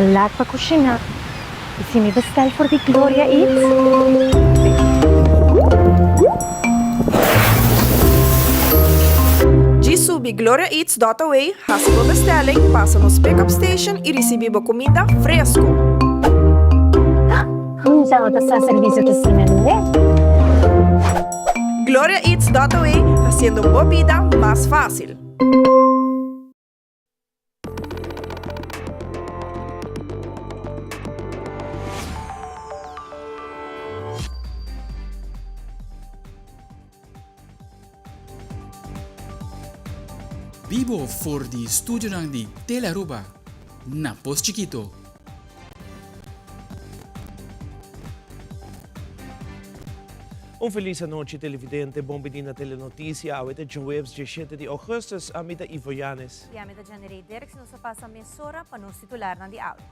Ta laat pa kushiná. I si mi bestel for di Gloria Eats? Djis subi gloriaeats dot awe, hasi bo bestelling, pasa nos pick up station i risibí bo kuminda fresku. Hunta bo ta sa servisio ta asina lihé. Gloriaeats dot awe, hasiendo bo bida mas fásil. Bibo for di studionan di Telearuba na Pos Chikito. Un felis anochi televidente, bon bini na Telenoticia. Awe ta djaweps djeshete di augustus. Ami ta Ivo Yanes. I ami ta Jenny Dirks. Nos a pasa mesora pa nos titularnan di awe.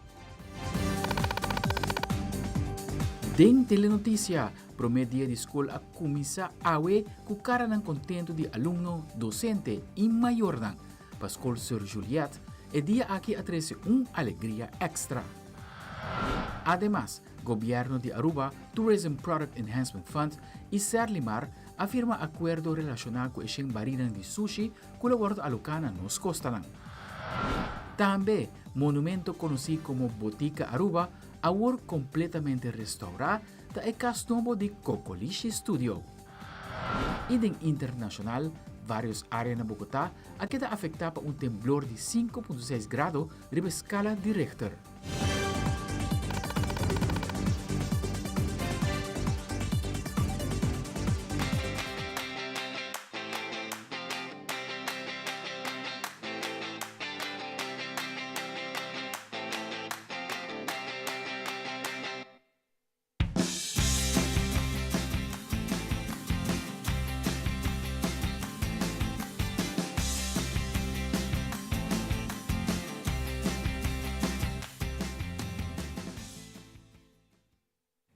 Den Telenoticia, prome dia di skol a kuminsá awe ku karanan kontentu di alumno, dosente i mayornan. Pa skol Sir Juliet, e dia aki a trese un alegria èkstra. Ademas, Gobierno di Aruba, Tourism Product Enhancement Fund y Serlimar a firma acuerdo relaciona cu e shen barinan di sushi cu lo wordo aloca na nos costanan. Tambe, monumento conoci como Botica Aruba, awor completamente restaura, ta e cas nobo di Cocolishi Studio. Y den internacional, varios area na Bogota a keda afecta pa un temblor di 5.6 grado riba e scala di Richter.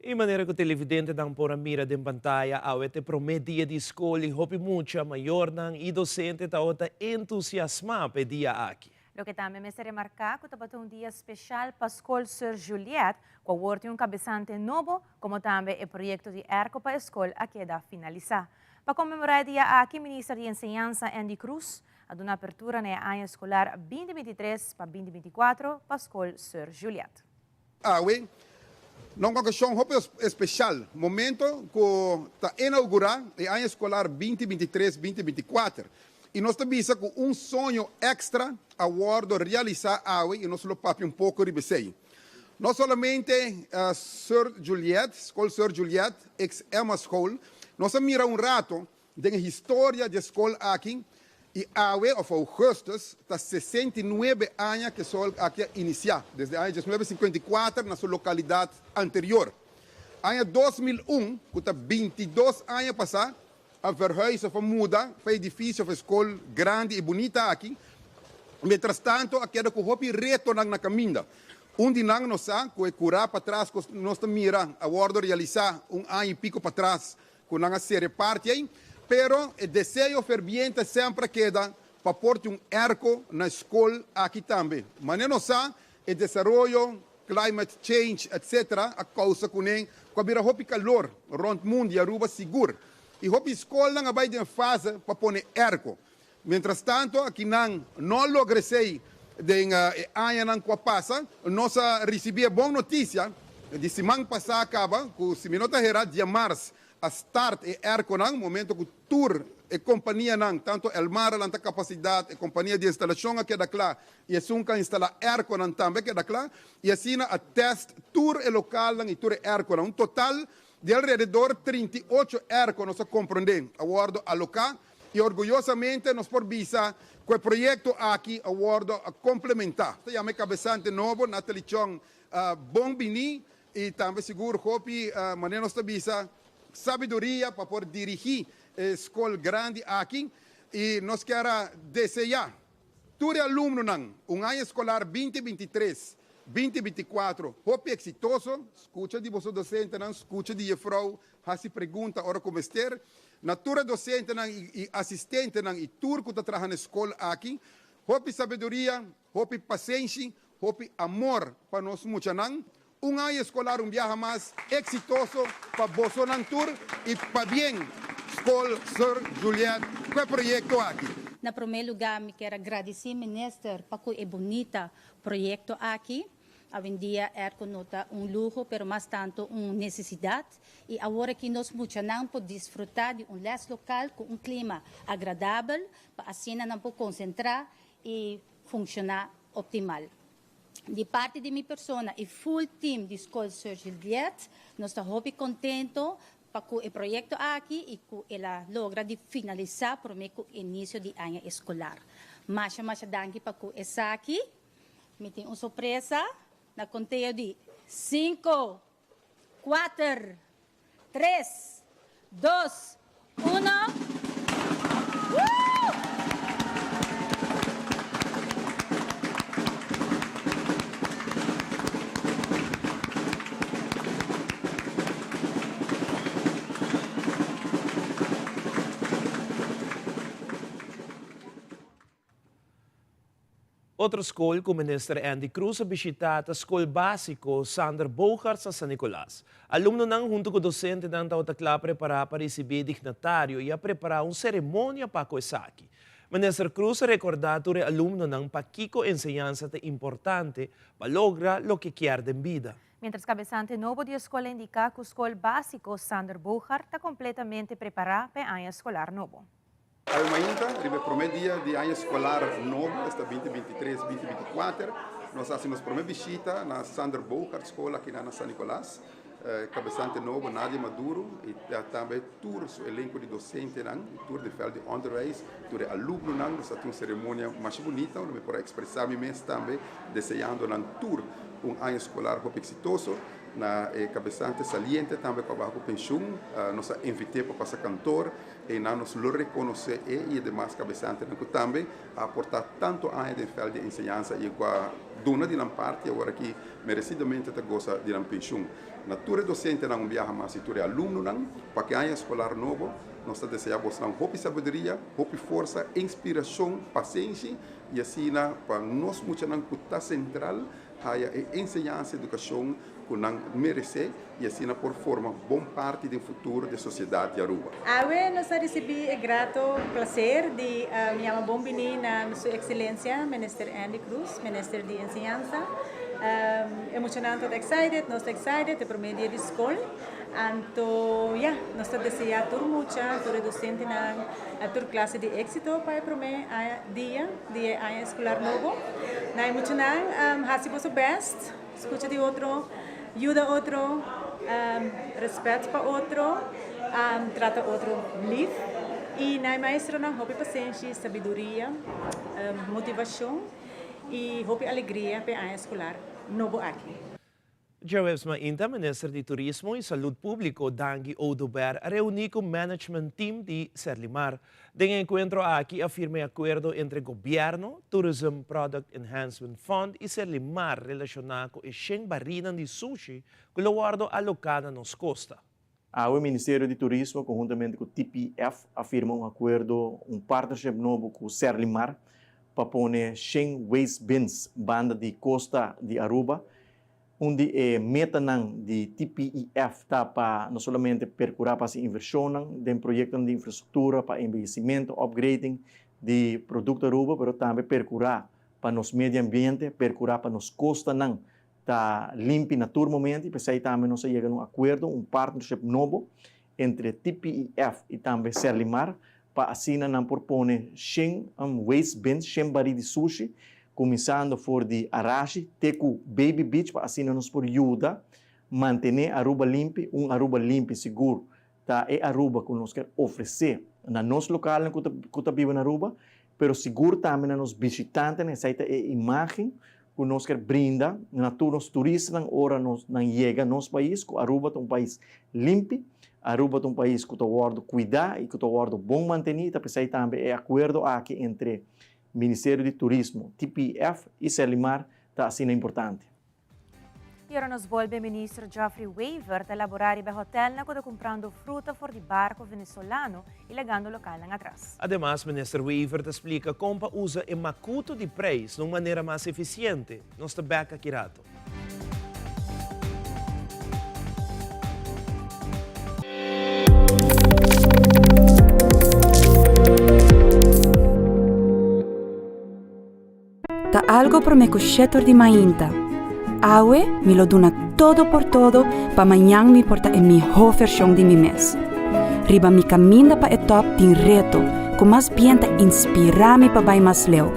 E manera ku televidentenan por a mira den pantaya awe ta e promé dia di skol i hopi mucha, mayornan i dosente tabata entusiasmá pa e dia aki. Loke tambe mester remarká ku tabata un dia speshal pa skol Sir Juliet, ku awor tin un kabesante nobo, komo tambe e proyekto di airco pa e skol a keda finalisá. Pa konmemorá e dia aki, Minister di Enseñansa Endy Croes a duna apertura na e aña eskolar binti 23 pa binti 24 pa skol Sir Juliet. Awe, na un okashon hopi espeshal, momento ku ta inaugurá e aña eskolar binti 23, binti 24, i nos ta bisa ku un soño èkstra a wòrdu realisá awe i nos lo papia un poko riba esei. No solamente Sir Juliet, Skol Sir Juliet, ex Emma School, nos a mira un rato Den e historia dje skol aki i awe of augustus ta 69 aña ke sol aki a inisiá, desde aña 1954 na su lokalidat anterior. Aña 2001, ku ta 22 aña pasá, a verhuis of a muda pa e edifisio of e skol grandi i bunita aki. Mientrastanto a keda ku hopi retonan na kaminda. Un di nan nos sa ku e kurá patras ku nos ta mira a wòrdu realisá un aña i piko patras Ku nan a ser e parti ei, pero e deseo ferviente semper a keda pa por tin un airco na e skol aki tambe. Manera nos sa, e desaroyo, climate change etc. A kousa kuné ku a bira hopi kalor rònt mundu i Aruba sigur. I hopi skolnan a bai den fase pa pone airco. Mientrastanto akinan no a logra esei den e añanan ku a pasa. Nos a risibí e bon notisia di siman pasá kaba ku si mi no ta hera diamars a start e airconan, momento ku tur e kompanianan, tantu Elmar a lanta kapasidat, e kompania di instalashon a keda kla i esun ku a instalá airconan tambe a keda kla i asina a tèst tur e lokalnan i tur e airconan. Un total di alrededor 38 airco nos a komprondé a wòrdu aloká. I orguyosamente nos por bisa ku e proyekto aki a wòrdu komplementá. Ta yama e kabesante nobo, Nathalie Chong, bon biní i tambe sigur hopi, manera nos ta bisa, sabiduria pa por dirigí e skol grandi aki. I nos kier a deseá tur e alumnonan un aña eskolar binti 23, 2024 hopi eksitoso. Skucha di boso dosentenan, skucha di jefrou, Hasi pregunta ora ku mester. Na tur e dosentenan i asistentenan i tur ku ta traha na e skol aki, hopi sabiduria, hopi pasenshi. Hopi amor pa nos muchanan. Un aña escolar un biaha mas exitoso pa bosonan tur y pabien Scol Sir Juliet cu e proyecto aki. Na prome luga mi kier a gradici Minister pa cu e bunita proyecto aki. Awendia airco no ta un luho pero mas tanto un necesidad y awor aki nos muchanan por disfruta di un les local cu un clima agradabel pa asina nan por concentra y funciona optimal. Di parti di mi persona y full team di Scol Sir Gildiet, nos ta hopi contento pa cu e proyecto aki y cu el a logra di finalisa prome cu inicio di aña escolar. Masha masha danki pa cu esaki. Mi tin un sorpresa na conteo di cinco, cuater, tres, dos, uno. Otro skol ku Minister Endy Croes a bishita ta Skol Básiko Sander Bogaerts na San Nicolas. Alumnonan huntu ku dosentenan tabata kla prepará pa risibí e dignatario i a prepará un seremonia pa ku esaki. Minister Croes a rekordá tur e alumnonan pakiko enseñansa ta importante pa logra loke kier den bida. Mientras kabesante nobo di e skol a indiká ku Skol Básiko Sander Bogaerts ta kompletamente prepará pa e aña eskolar nobo. Awe mainta, riba e promé dia di aña eskolar nobo, esta binti binti tres, binti binti kuater, nos a hasi nos promé bishita na Sander Bogart School aki na San Nicolas. E kabesante nobo, Nadia Maduro, i tambe tur su elenko di dosentenan, tur di veld di onderwijs, tur e alumnonan. Nos a tin un seremonia masha bunita unda mi por a ekspresá mi mes tambe deseando nan tur un aña eskolar hopi eksitoso. Na e kabesante saliente tambe ku a baha ku penshun, nos a invit'é pa pasa kantor. Einan nos lo rekonosé e i e demas kabesantenan ku tambe a aportá tantu aña den vèld di enseñansa i ku a duna di nan parti aworakí meresidamente ta gosa di nan penshun. Na tur e dosentenan un biaha mas i tur e alumnonan, pa ku e aña eskolar nobo nos ta deseá bosnan hopi sabiduria, hopi forsa, inspirashon, pasenshi i asina pa nos muchanan ku ta sentral haya e enseñansa i edukashon ku nan meresé i asina por forma bon parti den futuro di e sosiedat di Aruba. Awe nos a risibí e grato plaser di yama bon biní na Su Ekselencia Minister Endy Croes, Minister di Enseñansa. E muchanan ta excited, nos ta excited, e promé dia di skol. Anto ya, nos ta deseá tur mucha, tur e dosentenan, tur klase di éksito pa e promé dia di e aña eskolar nobo. Na e muchanan, hasi boso bèst. Skucha di otro, yuda otro, respet pa otro, trata otro lif. I na e maestronan hopi pasenshi, sabiduria, motivashon i hopi alegria pa e aña eskolar nobo aki. Djaweps mainta Minister di Turismo y Salud Publico Dangui Oduber a reuni cu management team di Serlimar. Den e encuentro aki a firma e acuerdo entre Gobierno, Tourism Product Enhancement Fund y Serlimar relaciona cu e shen barinan di sushi cu lo wordo aloca na nos costa. Awe Ministerio di Turismo conhuntamente cu TPF a firma un acuerdo, un partnership nobo cu Serlimar pa pone shen waste bins banda di costa di Aruba. Un di e metanan di TPEF ta pa no solamente percura pa haci inversionnan den proyectonan di infrastructura pa embeyecimento, upgrading, di producto Aruba, pero tambe percura pa nos medio ambiente, percura pa nos costanan ta limpi na tur momento y p'esey tambe nos a yega na un acuerdo, un partnership nobo entre TPEF y tambe Serlimar pa asina nan por pone shen waste bins, shen barí di sushi, kuminsando for di Arashi te ku Baby Beach pa asina nos por yuda mantené Aruba limpi, un Aruba limpi sigur ta e Aruba ku nos ker ofresé na nos lokalnan ku ta ku ta biba na Aruba, pero sigur tambe na nos bishitantenan, esei ta e imágen ku nos ker brinda na tur nos turistanan ora nos nan yega nos pais ku Aruba ta un pais limpi, Aruba ta un pais ku ta wòrdu kuidá i ku ta wòrdu bon mantení, ta p'esei tambe e akuerdo aki entre Ministerio di Turismo, TPF, i Serlimar ta asina importante. Y ora nos bolbe Minister Geoffrey Wever ta elabora riba e hotelnan cu ta cumprando fruta for di barco Venezolano y lagando localnan atras. Ademas Minister Wever ta splica con pa usa e macuto di prijs na un manera mas eficiente. Nos ta bek aki rato. Ta algo prome ku shetor di mainta. Awe mi lo duna todo por todo pa mañan mi por ta e mihó vershon di mi mes. Riba mi kaminda pa e tòp tin reto ku mas bien ta inspirá mi pa bai mas leu.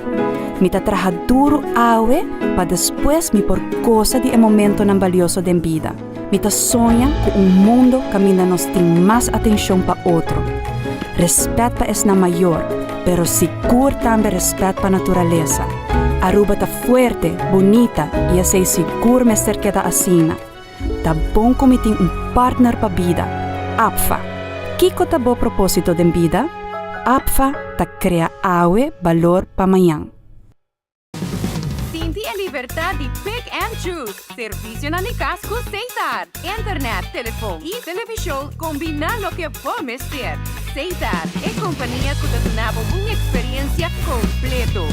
Mi ta traha duru awe pa despues mi por gosa di e momentonan balioso den bida. Mi ta soña ku un mundo kaminda nos tin mas atenshon pa otro, rèspèt pa esnan mayor, pero sigur tambe rèspèt pa naturalesa. Aruba ta fuerte, bunita i esei sigur mester keda asina. Ta bon ku mi tin un partner pa bida, APFA. Kiko ta bo propósito den bida? APFA ta krea awe balor pa mañan. Sinti e libertad di pick and choose. Servicionan di cas cu Setar. Internet, telefon y television combina loke bo mester. Setar, e compania cu ta duna bo un experiencia completo.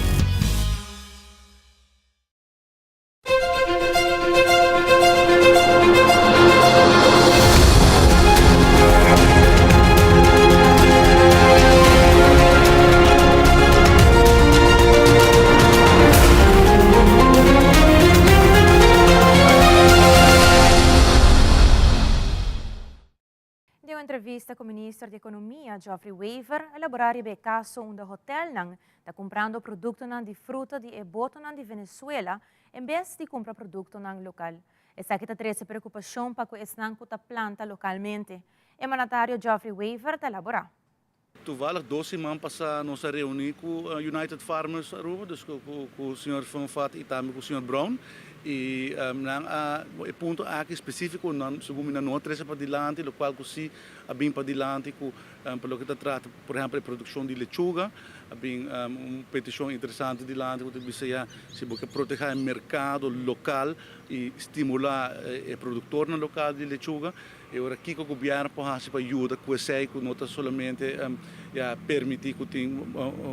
Den un entrevista cu Minister di Economia, Geoffrey Wever, a elabora riba e caso unda hotelnan ta cumprando productonan di fruta di e botonan di Venezuela en bes di cumpra productonan local. Esaki ta trece preocupacion pa cu esnan cu ta planta localmente. E mandatario Geoffrey Wever ta elabora. Toevallig dos siman pasa nos a reuni cu United Farmers Aruba, dus cu señor Van Vat y tambe cu señor Brown y nan a e punto aki specifico nan segun mi nan no a trece padilanti locual cu si a bin padilanti cu pa loke ta trata por ehempel e produccion di lechuga a bin un peticion interesante dilanti cu ta bisa ya si bo ke proteha e mercado local y stimula e productornan local di lechuga. E ora kiko gobièrnu por hasi pa yuda ku esei ku no ta solamente ya permití ku tin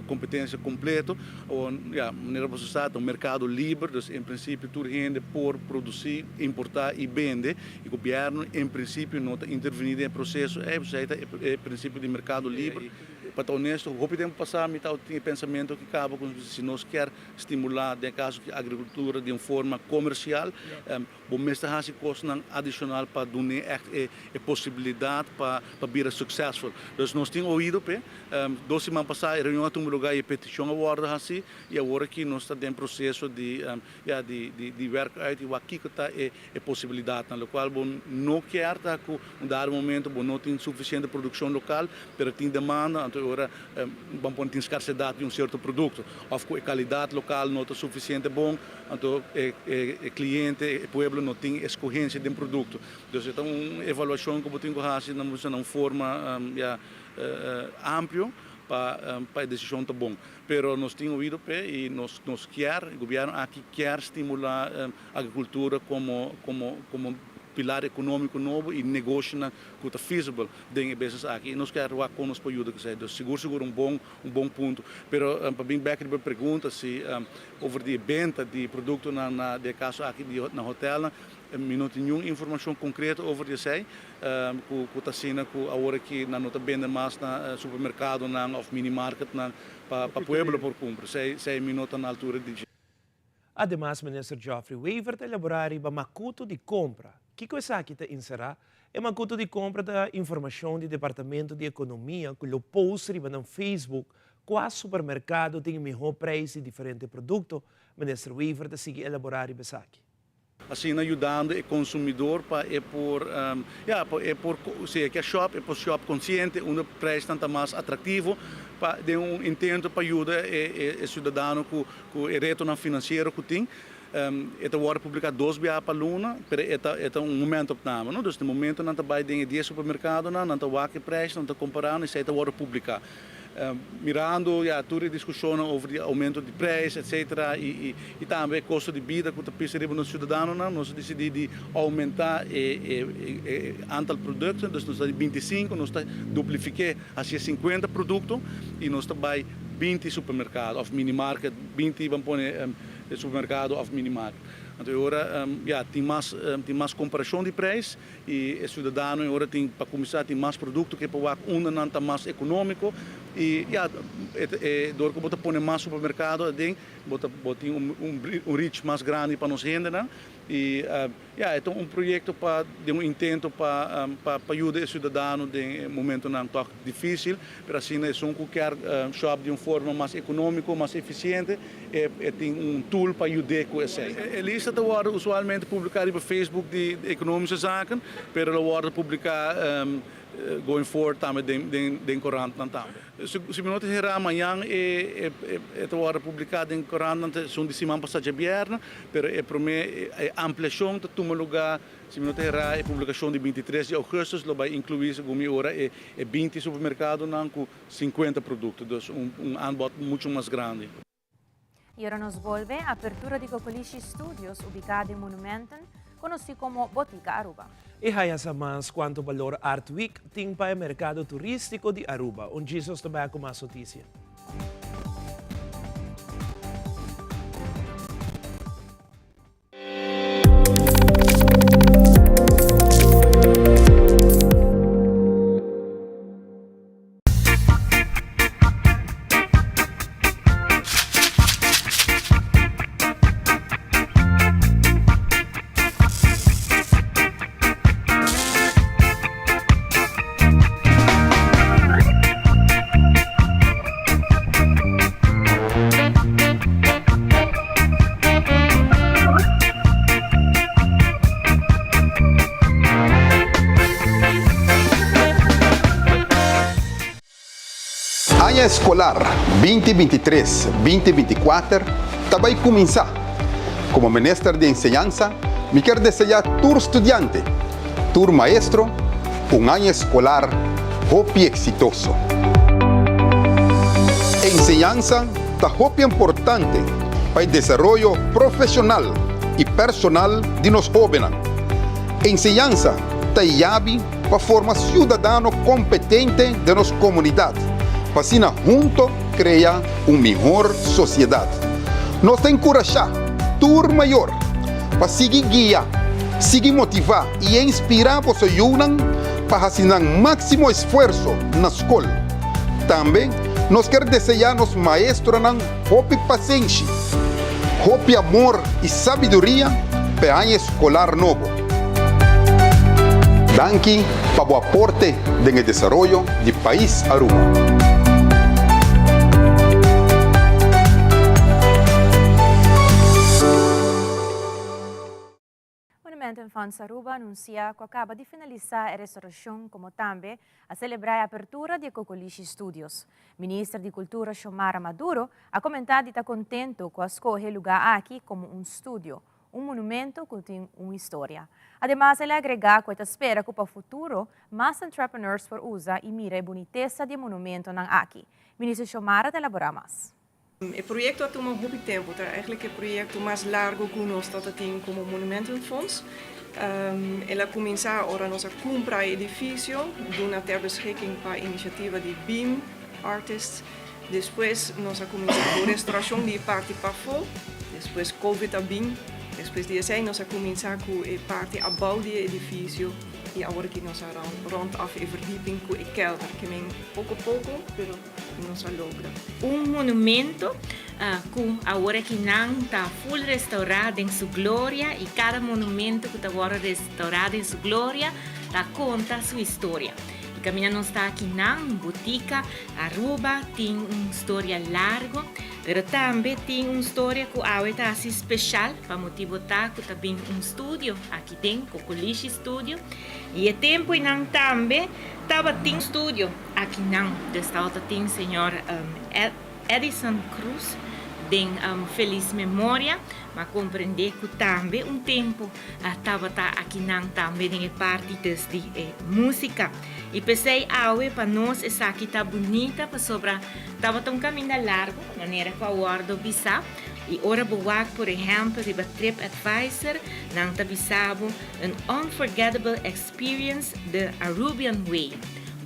kompetensia kompleto o ya manera boso sa ta un merkado liber dus en prinsipio tur hende por produsí, importá i bende i gobièrnu en prinsipio no ta intervení den e proseso ei pasobra ei ta e prinsipio di merkado liber. Pa ta honesto hopi tempu pasá mi tabata tin e pensamentu aki kaba ku si nos kier stimulá den e kaso aki agrikultura di un forma komersial Bo mester hasi kosnan adishonal pa dun'é ègt e e posibilidat pa pa bira successful. Dus nos tin oido p'e. Dos siman pasá e reunion a tuma lugá i e petishon a wòrdu hasí i awor aki nos ta den proseso di ya di di di wèrk uit i wak kiko ta e e posibilidatnan. Lokual bo no kier ta ku un dado momento bo no tin sufisiente produkshon lokal pero tin demanda anto e ora ban pone tin skarsedat di un sierto produkto òf ku e kalidat lokal no ta sufisiente bon. Anto e e cliente, e pueblo no tin escogencia den producto. Dus e ta un evaluacion cu bo tin cu haci na na un forma ya amplio pa pa e decision ta bon. Pero nos tin oido p'e y nos nos kier, e gobierno aki kier stimula agricultura como como como pilar economico nobo y negoshonan cu ta feasible den e business aki. Y nos kier wak con nos por yuda cu esey. Dus sigur sigur un bon un bon punto. Pero pa bin bek riba e pregunta si Over di e benta di produktonan na den e kaso aki di na hotelnan, mi no tin niun informashon konkreto over di esei, ku ku ta asina ku awor aki nan no ta bende mas na supermerkadonan òf minimarketnan pa pa pueblo por kumpra. Esei esei mi no ta na altura di dje. Ademas Minister Geoffrey Wever ta elaborá riba makutu di kompra. Kiko esaki ta enserá? E makutu di kompra ta informashon di Departamento di Ekonomia ku lo post riba nan Facebook Kua supermerkado tin e mihó preis di diferente produkto? Minister Wever ta sigui elaborá riba esaki. Asina yudando e konsumidor pa e por, ya, pa e por, si e ke shòp, e por shòp konsiente unda preisnan ta mas atraktivo pa den un intento pa yuda e e siudadano ku ku e retonan finansiero ku tin. E ta wòrdu publiká dos biaha pa luna, pero e ta e ta un momentopname, no? Dus den momentu nan ta bai den e dies supermerkadonan, nan ta wak e preisnan, nan ta kompará, esei ta wòrdu publiká. Mirando ya tur e diskushonnan over di oumento di prijs etcetera i i tambe e kosto di bida ku ta pisa riba nos siudadanonan, nos a disidí di oumentá e e aantal produkto, dus nos ta di 25 nos ta duplifik'é hasié 50 produkto i nos ta bai 20 supermerkado òf minimarket, 20 ban pone supermerkado òf minimarket. Anto e ora ya tin mas tin mas komparashon di prijs. I e siudadano e ora tin pa kuminsá tin mas produkto ke por wak unda nan ta mas ekonómiko i ya e dor ku bo ta pone mas supermerkado aden bo ta bo tin un un reach mas grandi pa nos hendenan i ya e ta un proyekto pa den un intento pa pa yuda e siudadano den e momentonan tòg difísil pero asina esun ku kier shòp di un forma mas ekonómiko mas efisiente. E tin un tool pa yud'é ku esei. E lista ta wòrdu usualmente publiká riba Facebook di Economische Zaken, pero lo wòrdu publiká going forward tambe den korantnan tambe. Si mi no ta herá mañan e ta wòrdu publiká den korantnan ta esun di siman pasá djabièrnè, pero e promé e ampliashon ta tuma lugá si mi no ta herá e publikashon di 23 di ougùstùs lo bai inkluí segun mi ora e 20 supermerkadonan ku 50 produkto, dus un un aanbod mucho mas grandi. Y ora nos bolbe, apertura di Cocolishi Studios ubica den Monumenten, conoci como Botica Aruba. Y haya sa mas cuanto balor Art Week tin pa e mercado turistico di Aruba. Un Jesus ta bek cu mas noticia. Aña eskolar 20 23, 20 24 ta bai kuminsá. Komo Minister di Enseñansa mi kier deseá tur studiante, tur maestro un aña eskolar hopi eksitoso. Enseñansa ta hopi importante pa e desaroyo profesional y personal di nos hobennan. Enseñansa ta e yabi pa forma ciudadano competente den nos comunidad, pa asina hunto crea un mihor sociedad. Nos ta encurasha tur mayor pa sigui guia, sigui motiva y inspira boso yunan pa haci nan maximo esfuerso na scol. Tambe nos kier desea nos maestronan hopi pasenshi, hopi amor y sabiduria pa e aña escolar nobo. Danki pa bo aporte den e desaroyo di pais Aruba. Monumenten Fonds Aruba a anuncia cu a caba di finalisa e restauracion como tambe a celebra e apertura di e Cocolishi Studios. Minister di Cultura Xiomara Maduro a comenta di ta contento cu a scoge e lugar aki como un studio, un monumento cu tin un historia. Ademas el a agrega cu e ta spera cu pa futuro mas entrepreneurs por usa y mira e bunitesa di e monumentonan aki. Minister Xiomara ta elabora mas. E proyecto a tuma hopi tempo, ta eigenlijk e proyecto mas largo cu nos tata tin como Monumentenfonds. El a cuminsa ora nos a cumpra e edificio, duna ter beschikking pa iniciativa di BEAM Artists. Despues nos a cuminsa cu restauracion di e parti pafo, despues Covid a bin, despues di esey nos a cuminsa cu e parti abao di e edificio y awor aki nos a rond af e verdieping cu e kelder, ke men poco poco pero. nos a logra. Un monumento cu awor aki nan ta full restaura den su gloria y cada monumento cu ta wordo restaura den su gloria ta conta su historia. Y caminda nos ta aki nan, Botica Aruba tin un storia largo, pero tambe tin un storia cu awe ta haci special pa motibo ta cu ta bin un studio aki den, Cocolishi Studio, y e tempo eynan tambe tabatin studio. Akinan dus tabata tin señor Edison Cruz. den felis memoria, m'a comprende cu tambe un tempo tabata akinan tambe den e parti dus di e musica. Y p'esey awe pa nos esaki ta bunita pasobra tabata un caminda largo, manera cu a wordo bisa. Y ora bo wak por ehempel riba Trip Advisor, nan ta bisa bo an unforgettable experience the Arubian way.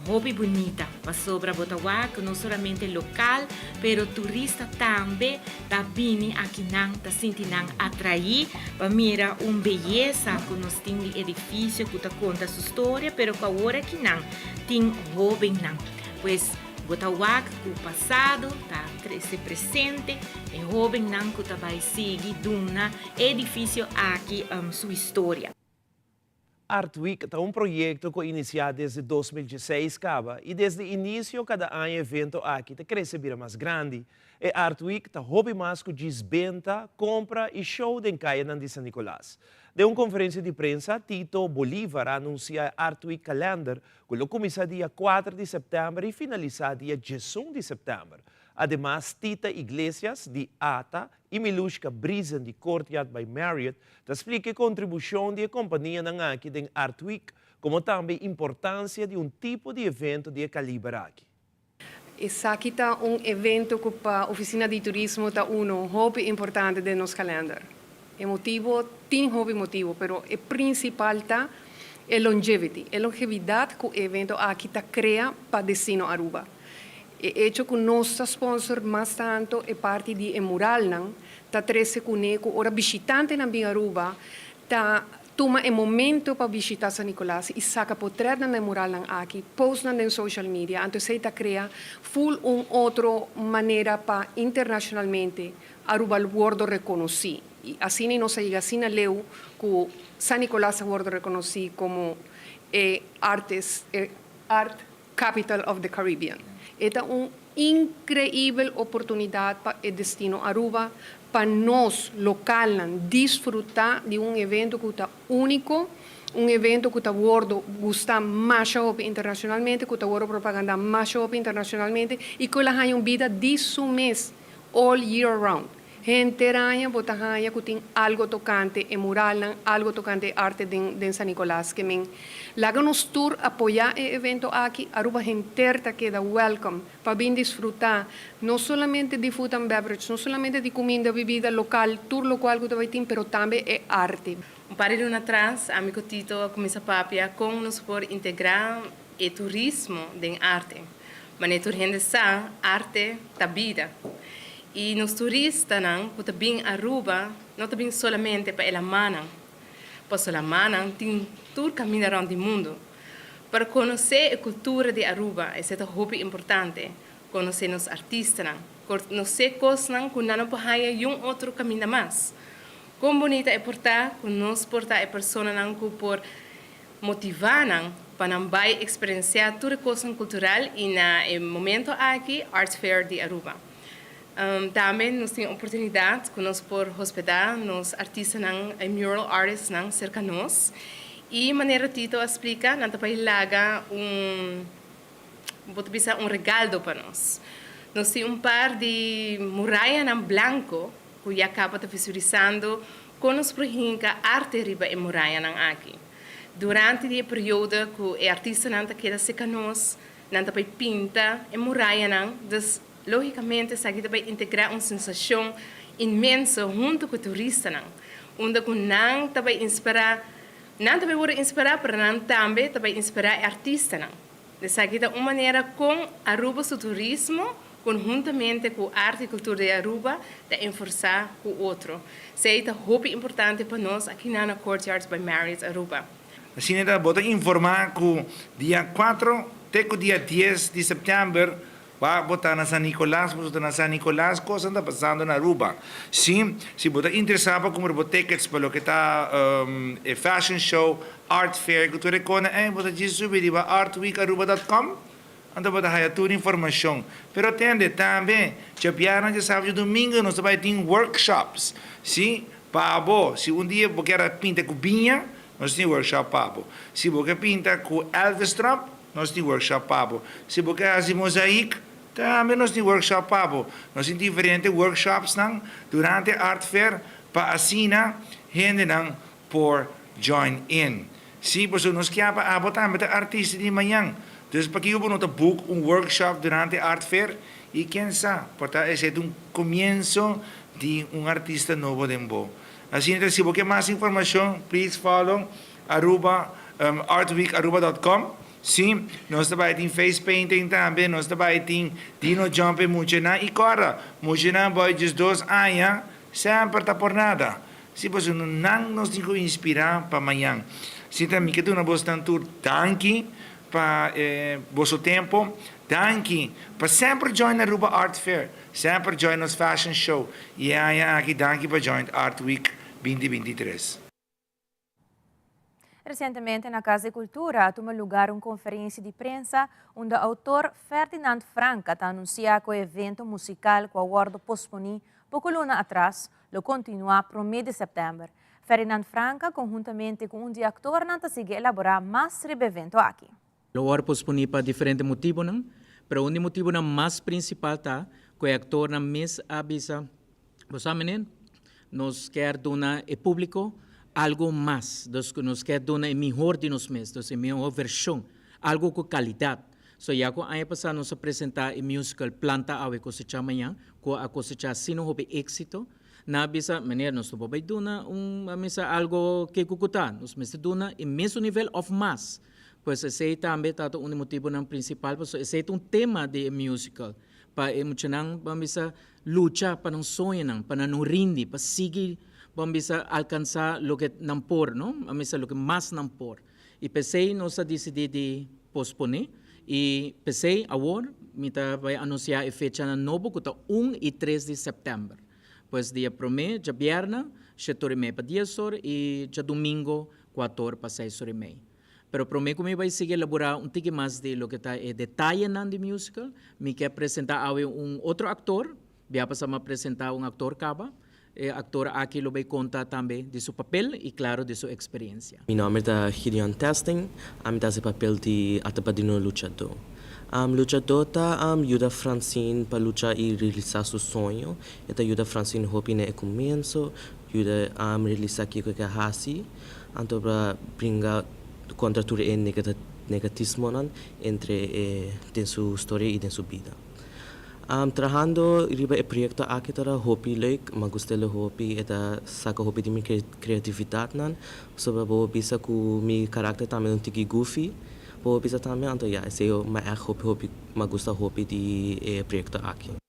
Hopi bunita, pasobra bo ta wak no solamente local, pero turista tambe ta bini akinan, ta sinti nan atraí pa mira un beyesa cu nos tin di edificio cu ta conta su storia, pero cu awor akinan tin hobennan. Pues bo ta wak cu pasado ta trece presente, e hobennan cu ta bay sigui duna e edificio aki su historia. Art Week ta un proyecto cu a inicia desde 2016 caba y desde inicio cada aña e evento aki ta crece bira mas grandi. E Art Week ta hopi mas cu djis benta, compra y show den cayanan di San Nicolas. Den un conferencia di prensa, Tito Bolivar a anuncia e Art Week Calendar cu lo cuminsa dia 4 di september y finalisa dia 11 di september. Ademas, Tita Iglesias di ATA y Milushka Briesen di Courtyard by Marriott ta splica e contribucion di e companianan aki den Art Week, como tambe importancia di un tipo di evento di e caliber aki. Esaki ta un evento cu pa Oficina di Turismo ta uno hopi importante den nos kalender. E motibo, tin hopi motibo, pero e principal ta e longevity, e longevidad cu e evento aki ta crea pa destino Aruba. E hecho cu nos ta sponsor mas tanto e parti di e muralnan ta trece cune cu ora bishitantenan bin Aruba ta tuma e momento pa bishita San Nicolas y saca potretnan na e muralnan aki, postnan den social media, anto esey ta crea full un otro manera pa internacionalmente Aruba wordo reconoci. Y asina nos a yega asina leu cu San Nicolas a wordo reconoci como e artes, e art Capital of the Caribbean. E ta un increibel oportunidad pa e destino Aruba, pa nos localnan disfruta di un evento cu ta unico, un evento cu ta wordo gusta masha hopi internacionalmente, cu ta wordo propaganda masha hopi internacionalmente y cu el a haya un bida di su mes all year round. Henter aña bo ta haña ku tin algo tokante e muralnan, algo tokante e arte den den San Nicolas. Ke men laga nos tur apoyá e evento aki. Aruba henter ta keda welcome pa bin disfrutá no solamente di food and beverage, no solamente di kuminda, bibida lokal, tur lokual ku ta bai tin, pero tambe e arte. Un par di luna atras ami ku Tito a kuminsá papia kon nos por integrá e turismo den arte. Manera tur hende sa, arte ta bida. Y nos turistanan cu ta bin Aruba no ta bin solamente pa e lamannan, pasobra lamannan tin tur caminda rond di mundo. Pero conoce e cultura di Aruba, esey ta hopi importante, conoce nos artistanan, conoce cosnan cu nan no por haya yun otro caminda mas. Con bunita e por ta cu nos por ta e personanan cu por motivá nan pa nan bai eksperensiá tur e kosnan kultural i na e momento aki Arts Fair di Aruba. Tambe nos tin oportunidat ku nos por hospedá nos artistanan e mural artistnan serka nos i manera Tito a splika nan ta bai laga un bo ta bisa un regaldo pa nos. Nos tin un par di murayanan blanko ku ya kaba ta visualisando kon nos por hinka arte riba e murayanan aki. Durante di e periodo ku e artistanan ta keda seka nos, nan ta bai pinta e murayanan, dus logikamente esaki ta bai integrá un sensashon inmenso huntu ku e turistanan, unda ku nan ta bai inspirá, nan ta bai wòrdu inspirá pero nan tambe ta bai inspirá e artistanan. Esaki ta un manera kon Aruba su turismo konhuntamente ku arte i kultura di Aruba ta enforsá ku otro. Esei ta hopi importante pa nos akinan na Courtyards by Marriott Aruba. Asina ta bo ta informá ku dia 4 te ku dia 10 di sèptèmber Ba bo ta na San Nicolas, boso ta na San Nicolas, cosnan ta pasando na Aruba. Si, si bo ta interesa pa cumpra bo tickets pa loke ta e fashion show, art fair cu tur e cona ey, bo ta djis subi riba artweekaruba.com, anto bo ta haya tur informacion. Pero tende, tambe, djabièrnè, djasabado, djadumingo nos ta bay tin workshops, si, pa bo, si un dia bo kier a pinta cu biña, nos tin workshop pa bo. Si bo ke pinta cu Elvis Trump, Nos tin workshop pa bo. Si bo ke hasi mozaik, Tambe nos tin workshop pa bo. Nos tin diferente workshopsnan durante Art Fair pa asina hendenan por join in. Sí, pasobra nos kia pa abo tambe ta artista di mañan. Dus pakiko bo no ta book un workshop durante Art Fair? I ken sa, por ta esei ta un comienso di un artista nobo den bo. Asina ta si bo ke mas informacion, please follow Aruba artweekaruba dot com. Sí, nos ta bai tin face painting tambe, nos ta bai tin dino jump e muchanan i kòrda, muchanan bòi 12 aña semper ta por nada. Sí, pasobra nan nos tin ku inspirá pa mañan. Sí, ta mi ke duna bosnan tur danki pa e boso tempu, danki pa semper join Aruba Art Fair, semper join nos fashion show i e aña aki danki pa join Art Week 2023. Recientemente na Cas di Cultura a tuma lugar un conferencia di prensa unda autor Ferdinand Franca ta anuncia cu e evento musical cu a wordo posponi poco luna atras lo continua prome di september. Ferdinand Franca conhuntamente cu un di actornan ta sigui elabora mas riba e evento aki. Lo wòrdu posponí pa diferente motibunan, pero un di motibunan mas prinsipal ta ku e aktornan mes a bisa, Bo sa meneer, nos kier duna e públiko algu mas, dus ku nos kier duna e mihor di nos mes, dus e mihor vershon, algu ku kalidat. So ya ku aña pasá nos a presentá e musical Planta Awe Kosechá Mañan, ku a kosechá asina hopi éksito, nan a bisa, Meneer, nos no por bai duna un, a misa algu ke ku ku ta, nos mester duna e mesun nivel òf mas. Pues esei tambe ta un di motibunan prinsipal pasobra esei ta un tema di e musical, pa e muchanan ban bisa lucha pa nan soñonan, pa nan no rindi, pa sigui ban bisa alkansá loke nan por, no? Ban bisa loke mas nan por. I p'esei nos a disidí di posponé i p'esei awor mi ta bai anunsiá e fechanan nobo ku ta un i tres di sèptèmber. Pues dia promé djabièrnè shetor i mei pa dies or i djadumingo kuator pa seis or i mei. Pero promé ku mi bai sigui elaborá un tiki mas di loke ta e detayenan di musical, mi ke presentá awe un otro aktor. Bia pasá mi a presentá un aktor kaba. E aktor aki lo bai konta tambe di su papel i klaro di su eksperensia. Mi nòmber ta Gideon Testing. Ami ta hasi papel di Atapadrino Luchadó. Luchadó ta yuda Francine pa lucha i realisá su soño. E ta yuda Francine hopi na e kumienso, yuda realisá kiko e ke hasi. Anto pa bringa kontra tur e negatismonan entre e den su storia i den su bida. Trahando riba e proyekto aki ta hopi leuk, m'a gust'el hopi, e ta saka hopi di mi kreatividatnan, pasobra bo bisa ku mi karakter tambe ta un tiki goofy, bo bisa tambe, anto ya esei m'a ègt hopi hopi m'a gusta hopi di e proyekto aki.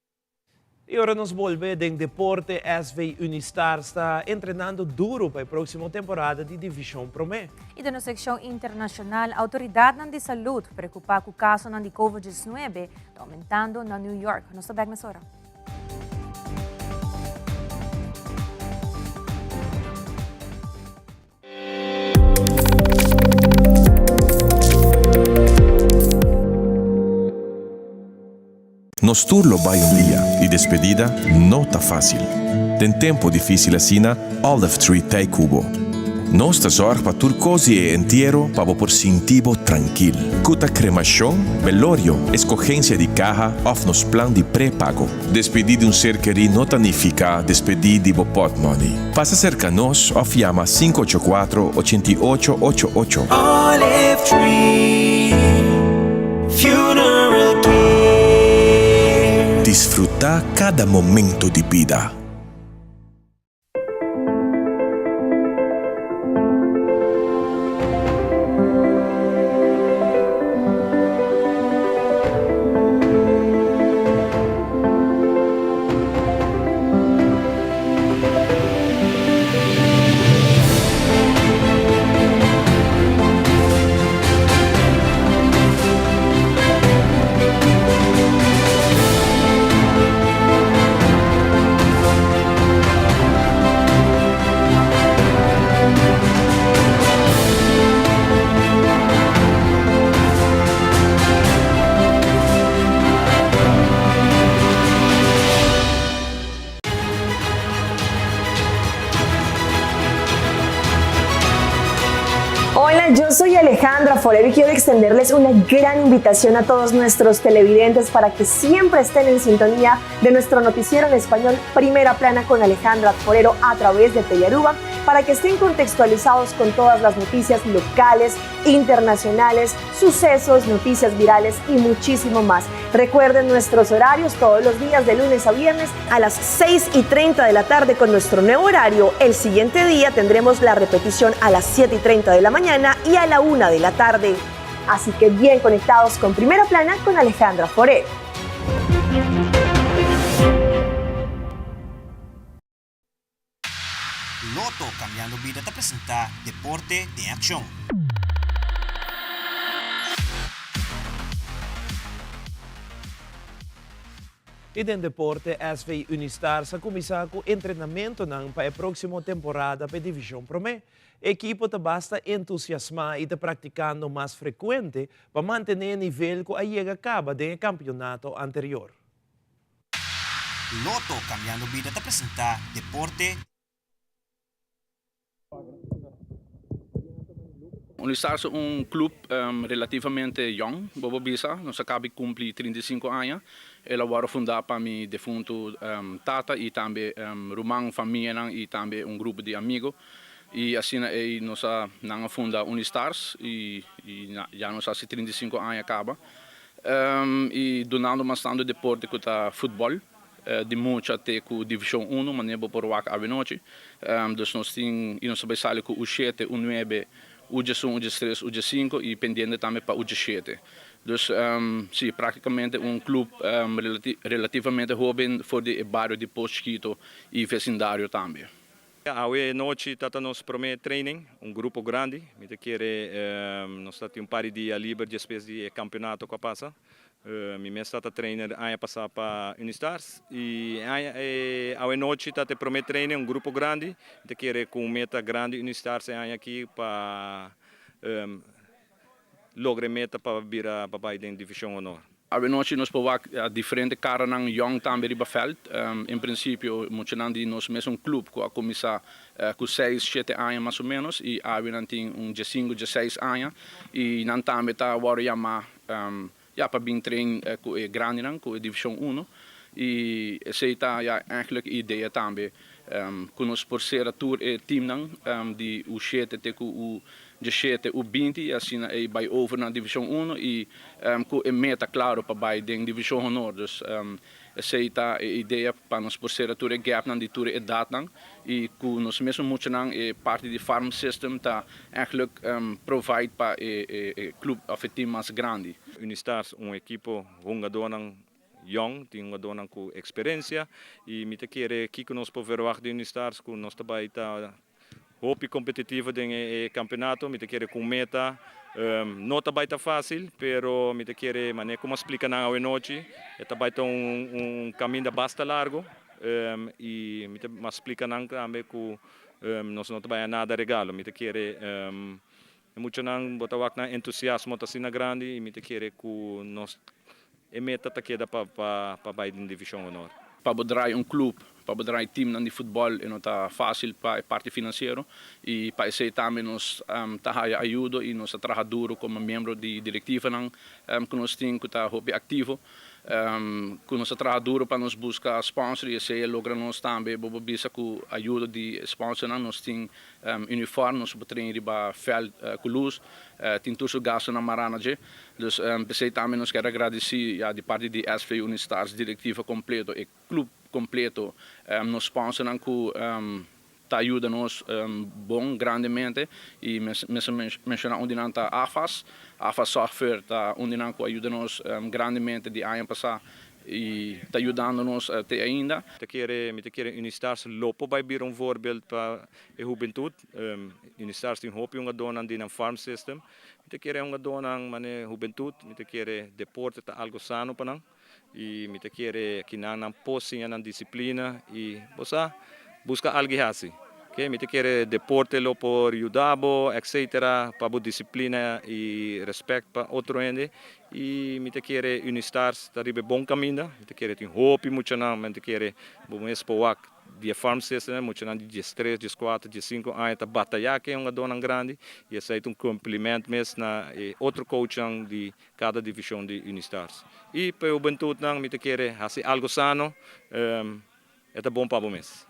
Y ora nos bolbe den deporte, SV Unistars ta entrenando duro pa e proximo temporada di Division Prome. Y den nos seccion internacional, autoridadnan di salud preocupa cu casonan di Covid 19 ta aumentando na New York. Nos ta bek mesora. Nos tur lo bai un dia y despedida no ta facil. Den tempo dificil asina, Olive Tree t'ei cu bo. Nos ta zorg pa tur cos di e entiero pa bo por sinti bo trankil. Cu ta cremacion, belorio, escogencia di caha of nos plan di prepago. Despedi di un ser kerí no ta nifica despedi di bo potmoney. Pasa cerca nos of yama 584 88 88. Olive Tree Funeral Care. Disfruta cada momento di bida. Hola, yo soy. Alejandra Forero y quiero extenderles una gran invitación a todos nuestros televidentes para que siempre estén en sintonía de nuestro noticiero en español Primera Plana con Alejandra Forero a través de Telearuba para que estén contextualizados con todas las noticias locales, internacionales, sucesos, noticias virales y muchísimo más. Recuerden nuestros horarios todos los días de lunes a viernes a las 6 y 30 de la tarde con nuestro nuevo horario. El siguiente día tendremos la repetición a las 7 y 30 de la mañana y a la 1 de la tarde. Así que bien conectados con Primera Plana con Alejandra Forero. Lotto Cambiando Bida ta presenta Deporte den Accion. Y den deporte SV Unistars a cuminsa cu entrenamentonan pa e proximo temporada pa e division prome. E ekipo ta basta entusiasma y ta practicando mas frecuente pa mantene e nivel cu a yega caba den e campeonato anterior. Lotto Cambiando Bida ta presenta Deporte. Unistars ta un club relativamente yong, bo por bisa. Nos a caba di cumpli 35 aña. El a worde funda pa mi defunto tata y tambe ruman, famianan y tambe un grupo di amigo. Y asina ey nos a, nan a funda Unistars y ya nos haci 35 aña caba. Y dunando mas tanto deporte cu ta futbol, di mucha te cu division uno, manera bo por wak awenochi. Dus nos tin, y nos ta bay sali cu U shete, U nuebe, U diesun, U diestres, U diescinco y pendiente tambe pa U diesshete. Dus si, practicamente un club relativamente hoben for di e bario di Pos Chikito y vecindario tambe. Awe nochi ta ta nos prome training, un grupo grandi. Mi ta kere nos ta tin un par di dia liber despues di e campeonato cu a pasa. Mi mes ta ta trainer aña pasa pa Unistars y aña awe nochi ta ta e prome training, un grupo grandi. Mi ta kere cu un meta grandi Unistars e aña aki pa logra e meta pa bira pa bai den Division Honor. Awenochi nos por wak diferente karanan yòn tambe riba vèlt. En prinsipio muchanan di nos mesun klup ku a kuminsá ku seis, shete aña mas o ménos i awe nan tin un diesinku, diesseis aña i nan tambe ta wòrdu yamá ya pa bin train ku e grandinan, ku e Divishon Uno. I esei ta ya ègentlik e idea tambe ku nos por sera tur e timnan di U shete te ku U Djeshete u 20 i asina ei bai over na Divishon Uno i ku e meta klaro pa bai den Divishon Honor. Dus esei ta e idea pa nos por sera tur e gapnan di tur e edatnan i ku nos mesun muchanan e parti di farm system ta eigenlijk provide pa e club of e team mas grandi. Unistars un ekipo hungadónan yong, tin hungadónan ku eksperensia i mi ta kere kiko nos por verwagt di Unistars ku nos ta bai ta Hopi competitivo den e campeonato, mi ta kere cu un meta no ta bay ta facil, pero mi ta kere mane como a splica nan awe nochi, e ta bay ta un caminda basta largo y mi ta mas splica nan tambe cu nos no ta bay a nada regalo, mi ta kere e muchanan bo ta wak nan entusiasmo ta asina grandi y mi ta kere cu nos E meta ta keda pa pa bai den Division Honor. Pa bo draai un club, pa bo draai teamnan di futbol e no ta facil pa e parti financiero y pa esey tambe nos ta haya ayudo y nos ta traha duro como miembro di directivanan cu nos tin cu ta hopi activo cu nos ta traha duro pa nos busca sponsor y esey a logra nos tambe bo por bisa cu ayudo di sponsornan nos tin uniform nos por train riba veld cu luz tin tur su gastonan mara na dje. Dus p'esei tambe nos kier a gradisí ya di parti di SV Unistars, direktiva kompleto, e klup kompleto, nos sponsornan ku ta yuda nos bon grandemente i mester menshoná un di nan ta AFAS. AFAS Software ta un di nan ku a yuda nos grandemente di aña pasá i ta yudando nos te ainda. Ta kere, mi ta kere Unistars lo por bai bira un voorbeeld pa e hubentut. Unistars tin hopi hungadónan di nan farm system. Mi ta kere hungadónan manera hubentut, mi ta kere deporte ta algo sano pa nan i mi ta kere kinan nan por siña nan disiplina i bo sa buska algu hasi. Oke, mi ta kere deporte lo por yuda bo etcetera pa bo disiplina i respect pa otro hende i mi ta kere Unistars ta riba e bon kaminda, mi ta kere tin hopi muchanan, mi ta kere bo mes por wak. Di e farm system muchanan di diestres, dieskuater, diesinku aña ta batayá ku e hungadónan grandi i esei ta un kompliment mes na e otro coachnan di kada divishon di Unistars. I pa e hubentutnan mi ta kere hasi algu sano, e ta bon pa bo mes.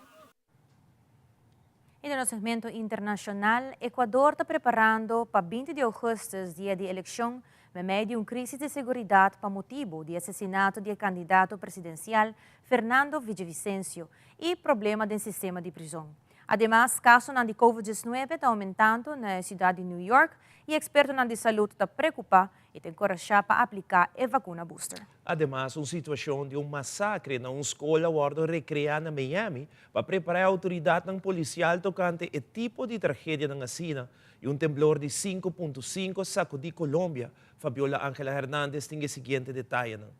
I den nos segmento internashonal, Ecuador ta preparando pa binti di ougùstùs, dia di elekshon, meimei di un krísis di seguridat pa motibu di asesinato di e kandidato presidensial Fernando Villavicencio i problema den sistema di prizon. Ademas, kasonan di Covid diesnuebe ta oumentando na e siudat di New York i ekspertonan di salud ta preokupá i ta enkorashá pa apliká e vakuna booster. Ademas, un situashon di un masakre na un skol a wòrdu rekreá na Miami pa prepará e outoridatnan polisial tokante e tipo di tragedianan asina i un temblor di 5.5 a sakudí Colombia. Fabiola Angela Hernandez tin e siguiente detayenan.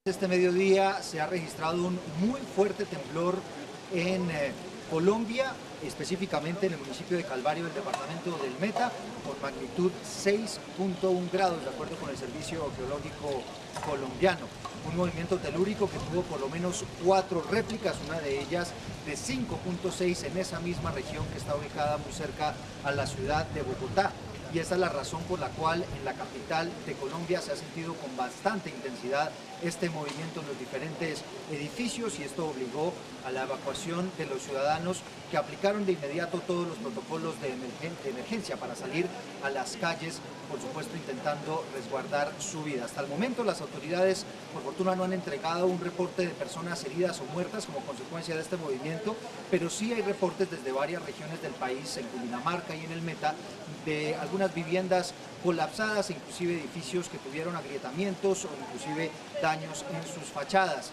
Este mediodía se ha registrado un muy fuerte temblor en eh, Colombia, específicamente en el municipio de Calvario del departamento del Meta, con magnitud 6.1 grados, de acuerdo con el Servicio Geológico Colombiano. Un movimiento telúrico que tuvo por lo menos cuatro réplicas, una de ellas de 5.6 en esa misma región que está ubicada muy cerca a la ciudad de Bogotá y esa es la razón por la cual en la capital de Colombia se ha sentido con bastante intensidad este movimiento en los diferentes edificios y esto obligó a la evacuación de los ciudadanos que aplicaron de inmediato todos los protocolos de, emergencia para salir a las calles, por supuesto intentando resguardar su vida. Hasta el momento las autoridades, por fortuna, no han entregado un reporte de personas heridas o muertas como consecuencia de este movimiento, pero sí hay reportes desde varias regiones del país, en Cundinamarca y en el Meta, de algunas viviendas colapsadas, inclusive edificios que tuvieron agrietamientos o inclusive daños en sus fachadas.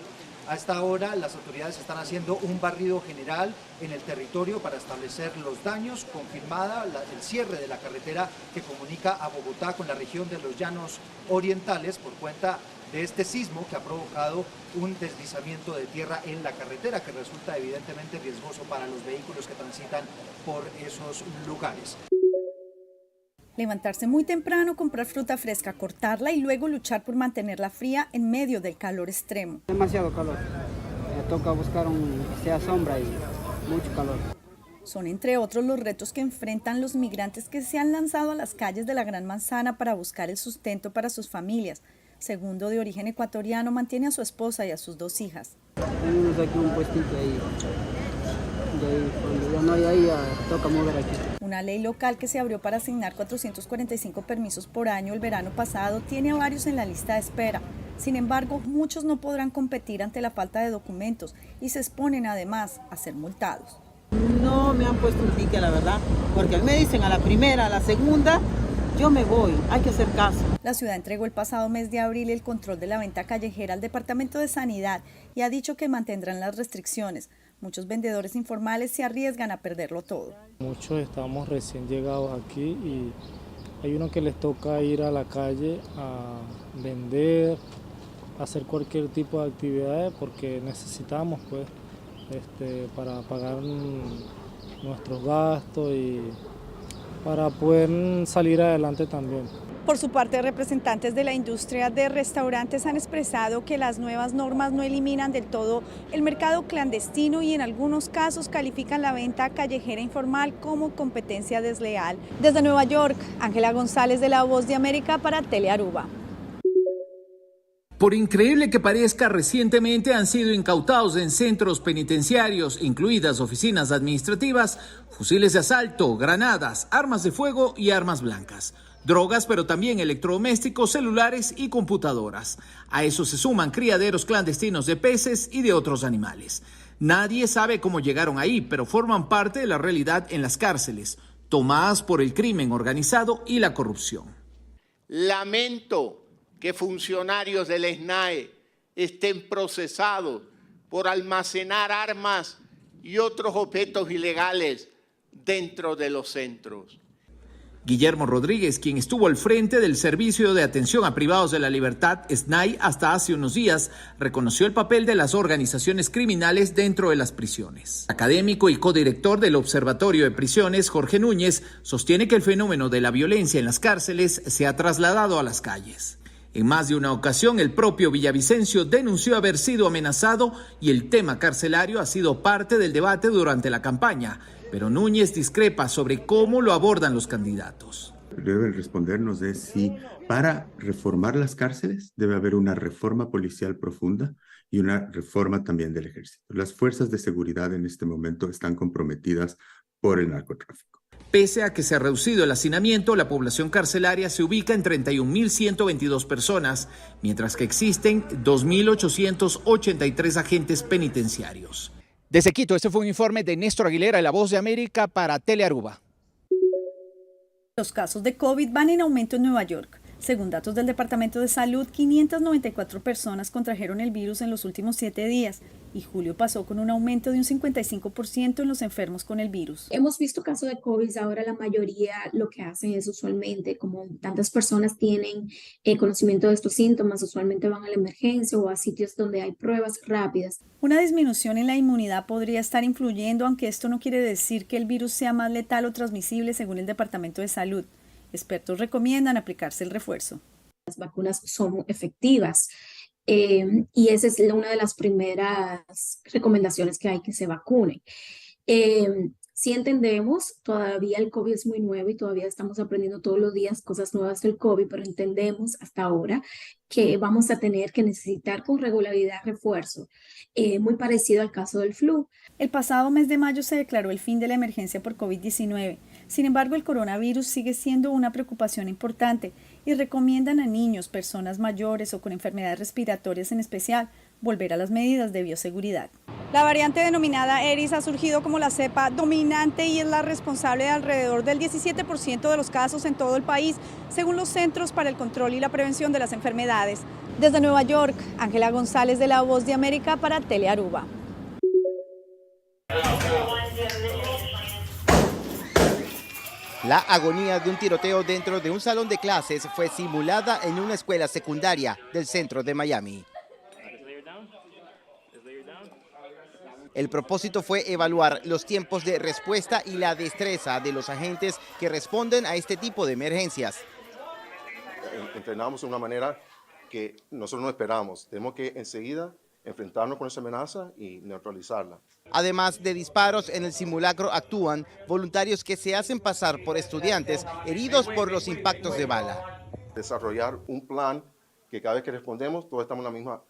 A esta hora las autoridades están haciendo un barrido general en el territorio para establecer los daños, confirmada el cierre de la carretera que comunica a Bogotá con la región de los Llanos Orientales por cuenta de este sismo que ha provocado un deslizamiento de tierra en la carretera que resulta evidentemente riesgoso para los vehículos que transitan por esos lugares. Levantarse muy temprano, comprar fruta fresca, cortarla y luego luchar por mantenerla fría en medio del calor extremo. Demasiado calor. Me toca buscar un sea sombra y mucho calor. Son entre otros los retos que enfrentan los migrantes que se han lanzado a las calles de la Gran Manzana para buscar el sustento para sus familias. Segundo de origen ecuatoriano, mantiene a su esposa y a sus dos hijas. Tenemos aquí un puestito ahí. Y ahí, cuando ya no hay ahí, ya toca mover aquí. Una ley local que se abrió para asignar 445 permisos por año el verano pasado tiene a varios en la lista de espera. Sin embargo, muchos no podrán competir ante la falta de documentos y se exponen además a ser multados. No me han puesto un ticket, la verdad, porque a mí me dicen a la primera, a la segunda, yo me voy, hay que hacer caso. La ciudad entregó el pasado mes de abril el control de la venta callejera al Departamento de Sanidad y ha dicho que mantendrán las restricciones. Muchos vendedores informales se arriesgan a perderlo todo. Muchos estamos recién llegados aquí y hay uno que les toca ir a la calle a vender, a hacer cualquier tipo de actividades porque necesitamos pues este, para pagar nuestros gastos y para poder salir adelante también. Por su parte, representantes de la industria de restaurantes han expresado que las nuevas normas no eliminan del todo el mercado clandestino y en algunos casos califican la venta callejera informal como competencia desleal. Desde Nueva York, Ángela González de La Voz de América para Telearuba. Por increíble que parezca, recientemente han sido incautados en centros penitenciarios, incluidas oficinas administrativas, fusiles de asalto, granadas, armas de fuego y armas blancas. Drogas, pero también electrodomésticos, celulares y computadoras. A eso se suman criaderos clandestinos de peces y de otros animales. Nadie sabe cómo llegaron ahí, pero forman parte de la realidad en las cárceles, tomadas por el crimen organizado y la corrupción. Lamento que funcionarios del SNAE estén procesados por almacenar armas y otros objetos ilegales dentro de los centros. Guillermo Rodríguez, quien estuvo al frente del Servicio de Atención a Privados de la Libertad, SNAI, hasta hace unos días, reconoció el papel de las organizaciones criminales dentro de las prisiones. Académico y codirector del Observatorio de Prisiones, Jorge Núñez, sostiene que el fenómeno de la violencia en las cárceles se ha trasladado a las calles. En más de una ocasión, el propio Villavicencio denunció haber sido amenazado y el tema carcelario ha sido parte del debate durante la campaña. Pero Núñez discrepa sobre cómo lo abordan los candidatos. Deben respondernos es si para reformar las cárceles debe haber una reforma policial profunda y una reforma también del ejército. Las fuerzas de seguridad en este momento están comprometidas por el narcotráfico. Pese a que se ha reducido el hacinamiento, la población carcelaria se ubica en 31.122 personas, mientras que existen 2.883 agentes penitenciarios. Desde Quito, este fue un informe de Néstor Aguilera de La Voz de América para Telearuba. Los casos de COVID van en aumento en Nueva York. Según datos del Departamento de Salud, 594 personas contrajeron el virus en los últimos siete días y julio pasó con un aumento de un 55% en los enfermos con el virus. Hemos visto casos de COVID, ahora la mayoría lo que hacen es usualmente, como tantas personas tienen eh, conocimiento de estos síntomas, usualmente van a la emergencia o a sitios donde hay pruebas rápidas. Una disminución en la inmunidad podría estar influyendo, aunque esto no quiere decir que el virus sea más letal o transmisible, según el Departamento de Salud. Expertos recomiendan aplicarse el refuerzo. Las vacunas son efectivas eh, y esa es una de las primeras recomendaciones que hay que se vacunen. Eh, si entendemos, todavía el COVID es muy nuevo y todavía estamos aprendiendo todos los días cosas nuevas del COVID, pero entendemos hasta ahora que vamos a tener que necesitar con regularidad refuerzo, eh, muy parecido al caso del flu. El pasado mes de mayo se declaró el fin de la emergencia por COVID-19. Sin embargo, el coronavirus sigue siendo una preocupación importante y recomiendan a niños, personas mayores o con enfermedades respiratorias en especial volver a las medidas de bioseguridad. La variante denominada Eris ha surgido como la cepa dominante y es la responsable de alrededor del 17% de los casos en todo el país, según los Centros para el Control y la Prevención de las Enfermedades. Desde Nueva York, Ángela González de La Voz de América para Telearuba. La agonía de un tiroteo dentro de un salón de clases fue simulada en una escuela secundaria del centro de Miami. El propósito fue evaluar los tiempos de respuesta y la destreza de los agentes que responden a este tipo de emergencias. Entrenamos de una manera que nosotros no esperamos. Tenemos que enseguida enfrentarnos con esa amenaza y neutralizarla. Además de disparos, en el simulacro actúan voluntarios que se hacen pasar por estudiantes heridos por los impactos de bala. Desarrollar un plan que cada vez que respondemos, todos estamos en la misma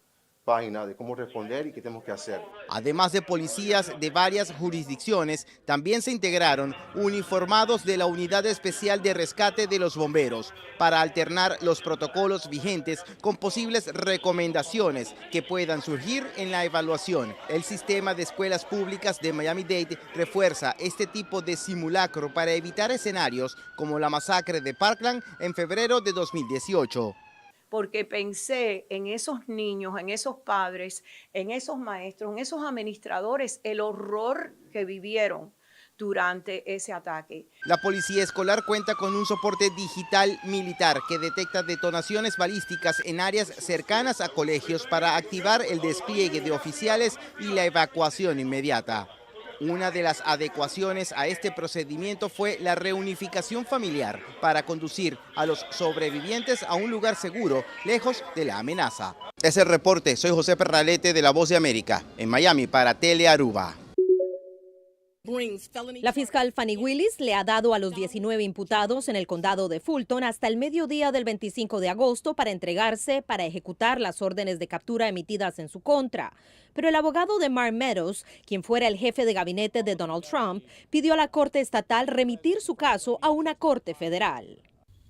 página de cómo responder y qué tenemos que hacer. Además de policías de varias jurisdicciones, también se integraron uniformados de la Unidad Especial de Rescate de los Bomberos para alternar los protocolos vigentes con posibles recomendaciones que puedan surgir en la evaluación. El sistema de escuelas públicas de Miami-Dade refuerza este tipo de simulacro para evitar escenarios como la masacre de Parkland en febrero de 2018 porque pensé en esos niños, en esos padres, en esos maestros, en esos administradores, el horror que vivieron durante ese ataque. La policía escolar cuenta con un soporte digital militar que detecta detonaciones balísticas en áreas cercanas a colegios para activar el despliegue de oficiales y la evacuación inmediata. Una de las adecuaciones a este procedimiento fue la reunificación familiar para conducir a los sobrevivientes a un lugar seguro, lejos de la amenaza. Es el reporte. Soy José Perralete de La Voz de América, en Miami para Telearuba. La fiscal Fanny Willis le ha dado a los 19 imputados en el condado de Fulton hasta el mediodía del 25 de agosto para entregarse para ejecutar las órdenes de captura emitidas en su contra. Pero el abogado de Mark Meadows, quien fuera el jefe de gabinete de Donald Trump, pidió a la corte estatal remitir su caso a una corte federal.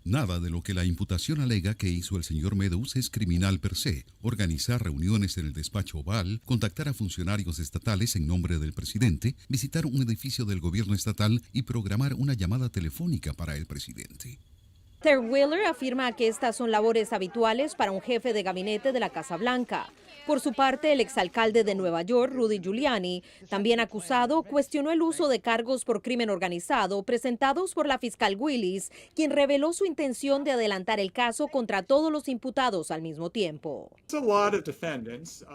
Nada de lo que la imputación alega que hizo el señor Meadows es criminal per se. Organizar reuniones en el despacho oval, contactar a funcionarios estatales en nombre del presidente, visitar un edificio del gobierno estatal y programar una llamada telefónica para el presidente. Ter Wheeler afirma que estas son labores habituales para un jefe de gabinete de la Casa Blanca. Por su parte, el exalcalde de Nueva York, Rudy Giuliani, también acusado, cuestionó el uso de cargos por crimen organizado presentados por la fiscal Willis, quien reveló su intención de adelantar el caso contra todos los imputados al mismo tiempo.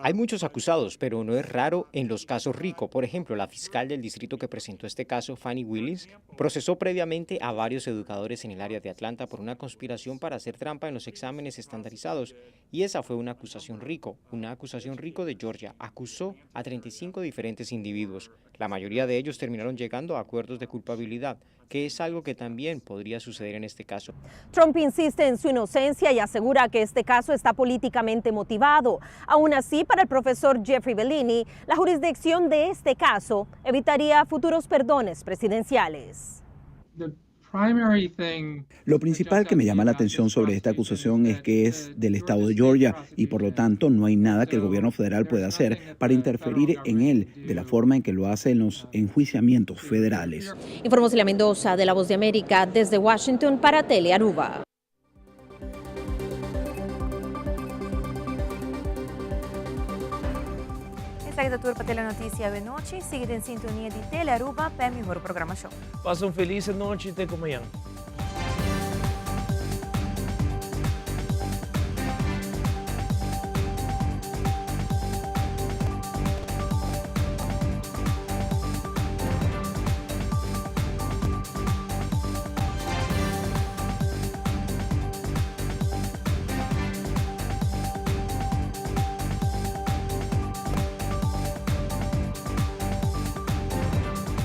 Hay muchos acusados, pero no es raro en los casos RICO. Por ejemplo, la fiscal del distrito que presentó este caso, Fannie Willis, procesó previamente a varios educadores en el área de Atlanta por una conspiración para hacer trampa en los exámenes estandarizados. Y esa fue una acusación RICO, una acusación RICO de Georgia. Acusó a 35 diferentes individuos. La mayoría de ellos terminaron llegando a acuerdos de culpabilidad, que es algo que también podría suceder en este caso. Trump insiste en su inocencia y asegura que este caso está políticamente motivado. Aún así, para el profesor Jeffrey Bellini, la jurisdicción de este caso evitaría futuros perdones presidenciales. Lo principal que me llama la atención sobre esta acusación es que es del estado de Georgia y por lo tanto no hay nada que el gobierno federal pueda hacer para interferir en él de la forma en que lo hace en los enjuiciamientos federales. Informó Celia Mendoza de La Voz de América desde Washington para Telearuba. Esaki ta tur pa Telenoticia awe nochi. Sigui den sintonia di Telearuba pa e mihor programacion. Pasa un feliz anochi te cu mañan.